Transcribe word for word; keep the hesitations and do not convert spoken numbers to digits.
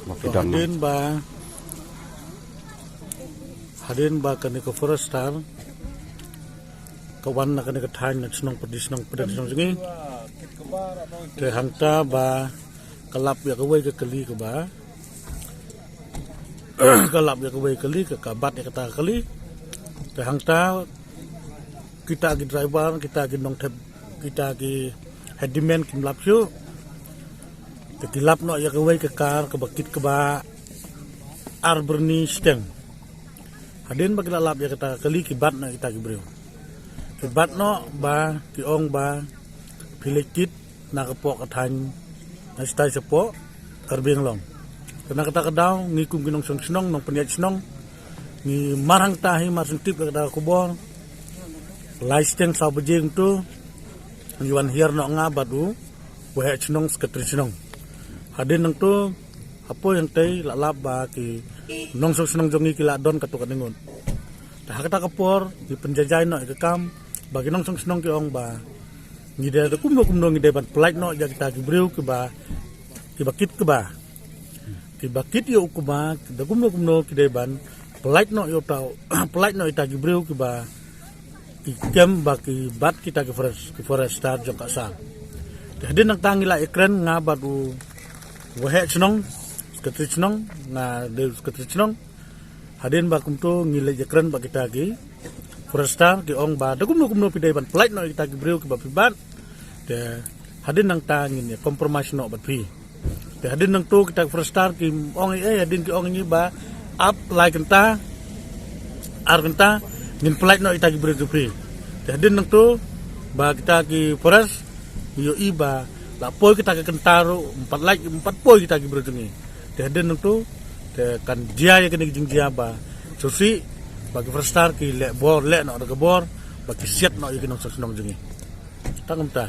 Hadien ba, hadien ba kane ka forester ka wan na kane ka thaiñ na shnong pyrdi shnong pyrdi shnong jong ngi. Te hangta ba ka lap ïa kawei ka kali kaba ka lap ïa kawei ka kali, ka, ka bat ïa kata ka kali. Te hangta kita ki driver, kita ki nongthep, kita ki handyman kim lap shuh. Te ki lap noh ïa kawei ka kar kaba kit kaba ar byrni shiteng. Hadien ba ki la lap ïa kata ka kali, ki bat noh kita ki briew. Ki bat noh ba ki ong ba phi leit kit na ka poh ka thaiñ, na shatai shapoh Karbi Anglong. Te na kata ka daw ngi kum ki nongshong shnong, nongpynïaid shnong, ngi mar hangta hi, mar sngewtip ïa kata ka khubor. Lai shiteng saw baje kumto ngi wan hiar noh, nga bad u waheh shnong, sekretari shnong. Hadien nangto, hapoi hangtei la lap ba ki nongshong shnong jong ngi ki la don katto katne ngut. Te ha kata ka por ngi pynjaijai noh ïa ka kam ba ki nongshong shnong ki ong ba ngi dei da kumno kumno ngi dei ban pyllait noh ïa kita ki briew kiba, kiba kit kaba, kiba kit ïa u kaba, da kumno kumno ki dei ban pyllait noh ïa uta, pyllait noh ïa kita ki briew kiba ki kem ba ki bat kita ki forest, ki forester jong ka sar. Te hadien nangta ngi la ïakren, nga bad u waheh shnong, sekretari shnong, nga dei sekretari shnong. Hadien ba kumto ngi leit ïakren bad kita ki forester, ki ong ba da kumno kumno phi dei ban pyllait noh ïa kita ki briew kiba phi bat. Te hadien nangta ngin ïa compromise noh bad phi. Te hadien nangto kita ki forester ki ong, eh, hadien ki ong ïa ngi ba ap lai kynta, ar kynta ngin pyllait noh ïa kita ki briew jong phi. Te hadien nangto ba kita ki forest ïohi ba la poi kita ki kynta ruh, ym pat lait, ym pat poi kita ki briew jong ngi. Te hadien nangto te kan jia ïa kane ka jingjia ba sngewsih ba ki forester ki leh bor, leh noh da ka bor ba ki siat noh ïa ki nongshong shnong jong ngi. Tang kumta.